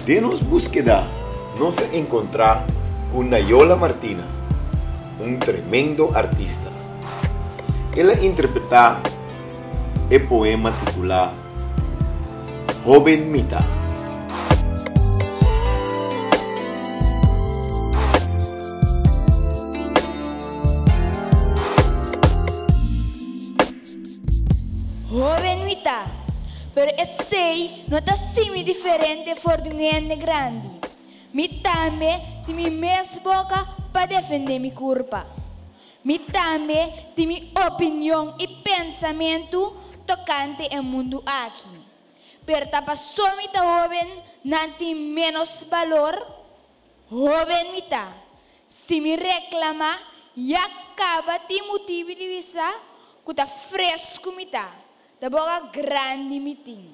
Den nos búskeda nos a enkontrá ku Nayola Martina, un tremendo artista. El a interpretá e poema titulá Hóben Mi Ta. Hóben mi ta, pero esei no ta hasi mi diferente for di un hende grandi. Mi tambe tin mi mes boka pa defendé mi kurpa. Mi tambe tin mi opinion i pensamentu tokante e mundu aki. Pero ta paso mi ta hóben nan tin ménos balor? Hóben mi ta. Si mi reklamá, ya kaba tin motibu di bisa ku ta fresku mi ta, ta boka grandi mi tin.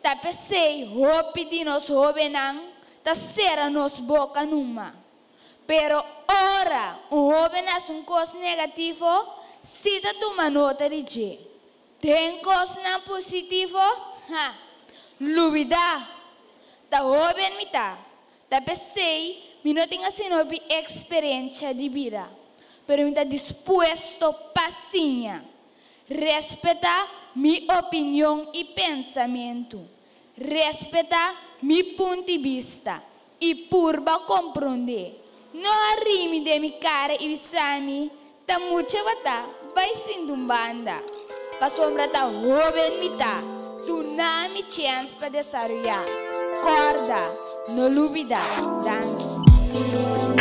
Ta p'esei hopi di nos hóbennan ta sera nos boka numa. Pero ora un hóben hasi un kos negativo, si ta tuma nota di dje. Den kosnan positivo, ha, lubidá! Ta hóben mi ta, ta p'esei mi no tin asina hopi eksperensia di bida, pero mi ta dispuesto pa siña. Respetá mi opinion i pensamentu, respetá mi punti bista i purba komprondé. No hari mi den mi kara i bisa mi, Ta mucha bo ta, bai sinta un banda. Pasobra ta hóben mi ta, duna mi chèns pa desaroyá. Kòrda, no lubidá. Danki.